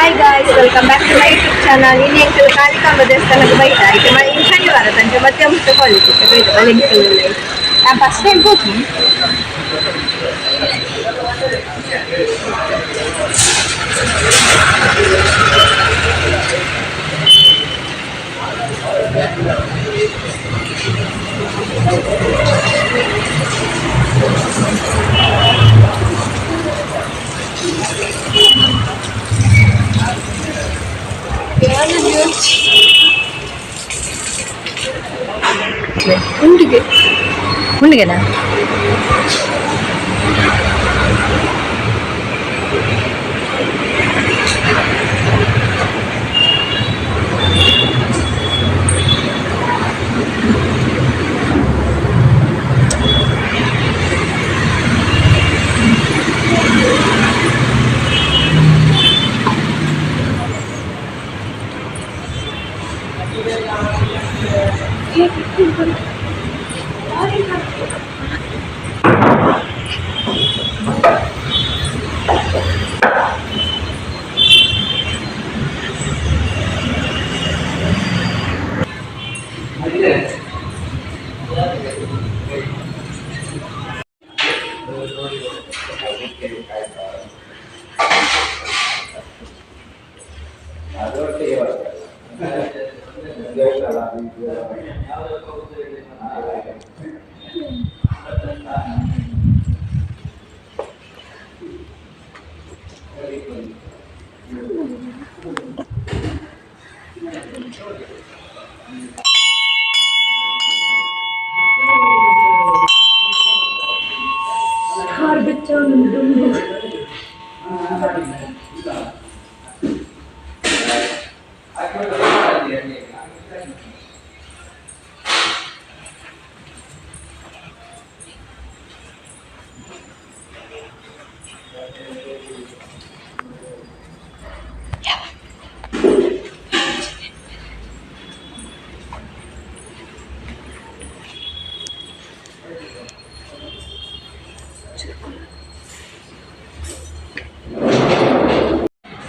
Hi guys, welcome back to my YouTube channel. ಇನ್ನು ಎಂಕಲ್ ಕಾಳಿಕಾಂಬ ದೇವಸ್ಥಾನಕ್ಕೆ ಬೈದ ಐತೆ. ಇನ್ನು ಶನಿವಾರ ಸಂಜೆ ಮತ್ತೆ ಮುಟ್ಟ ಕಾಲೇಜ್ ಬೈದ ಬಲೆಂಕಲ್. ನಾನು ಫಸ್ಟ್ ಟೈಮ್ ಹೋಗಿ. ಉಂಡಿಗೆ ಉಂಡಿಗೆನಾ?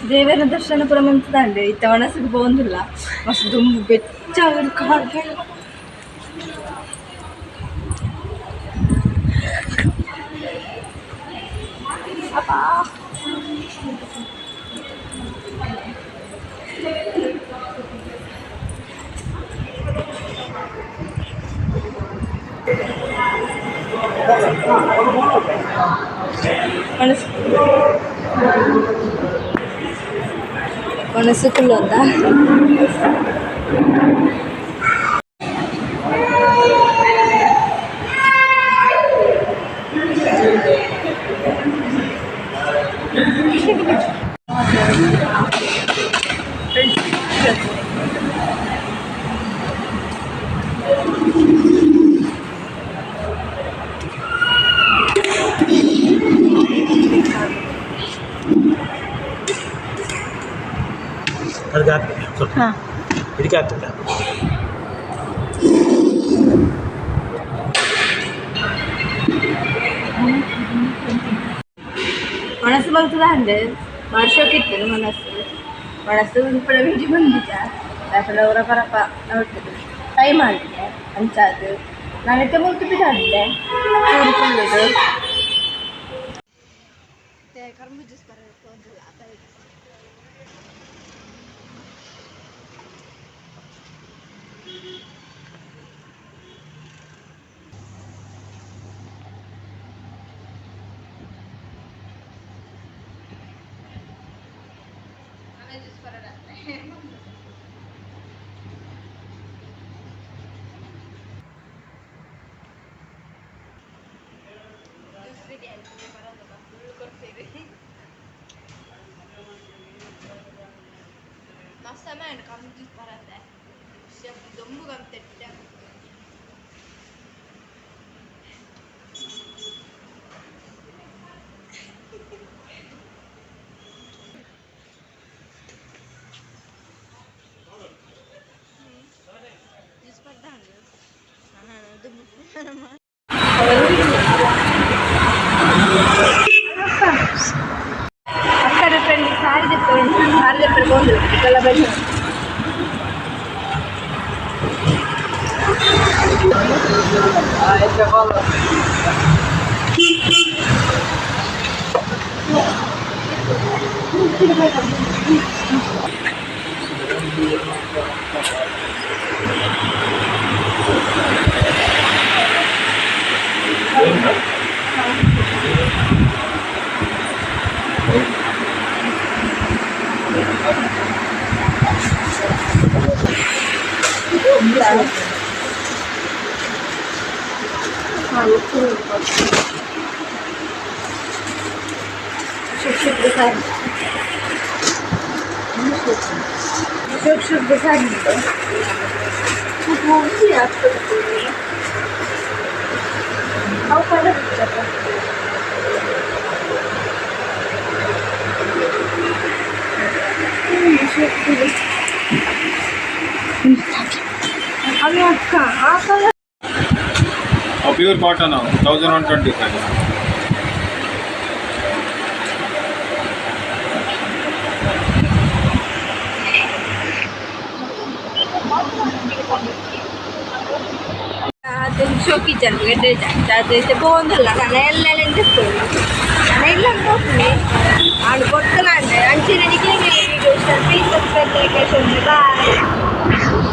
ದೇವರ ದರ್ಶನ ಪೂರ ಮಂತದಂಡೆ. ಇತ್ತ ಒಣಸಿಗೆ ಪೋವೊಂದುಲ್ಲ. ಮಸ್ತ್ ದುಂಬು ಬೆಚ್ಚ ಕಾರ್. ಅಪ್ಪಾ, ಒಣಸು ಒಣಸು ಕುಲ್ಲೊಂದ. ಅದಕ್ಕೆ ಹಾಕ್ಬೇಕು ಸ್ವಲ್ಪ. ಹಾಂ. ಇದಕ್ಕೆ ಹಾಕ್ಬೇಕಾ? ಒಣಸು ಮಲ್ತದ ಅಂದೆ ವರ್ಷಕ್ಕಿತ್ತು. ಮನಸ್ಸು ಒಣಸು ಪಡ ವೀಡಿಯೋ ಬಂದಿದ್ದ ಯಾಕಂದ್ರೆ ಅವರ ಪರಪ ನೋಡ್ತದೆ. ಟೈಮ್ ಆಗಿದೆ ಅಂಚಾದು ನಾನೈತೆ ಮುಲ್ತು ಬಿದ್ದಾಡಿದ್ದೆ ಕೂರಿಕೊಳ್ಳೋದು. ಕರ್ಬು ಜ್ಯೂಸ್ ಬರಬೇಕು. ಜ್ಯೂಸ್ ಬರೋಣ. ಜ್ಯೂಸ್ ರೆಡಿ ಆಯ್ತು. ಬರೋದಲ್ಲ, ಫುಲ್ ಕೊಡ್ತೀರಿ. ಮಸ್ತ್ ಅಮ್ಮ ಕಮ್ಮಿ ಜ್ಯೂಸ್ ಬರತ್ತೆ. ಖುಷಿ ಆಗ್ತದೆ. ದೊಂಬು ಗಂತ. ಜ್ಯೂಸ್ ಪಡ್ದಾಂಡು. ದುಂಬು. ಅಕ್ಕಡ ಫ್ರೆಂಡ್ ಸಾರಿ. ಅರ್ಧ ಬಂದು ಎಲ್ಲ ಬನ್ನಿ. Çok şükür sen gibi. Çok oldu ya. Pure cotton 1125. ಅದನ್ನು ಶೋಕಿ ಚಂದ ಅದು ಪೋಂದಿಲ್ಲ ನಾನು ಎಲ್ಲ ನಾನು ಎಲ್ಲ ಹೋಗ್ತೀನಿ ನಾನು ಕೊಡ್ತಾನೆ ಅಂಚಿನ. Please subscribe, like, bye.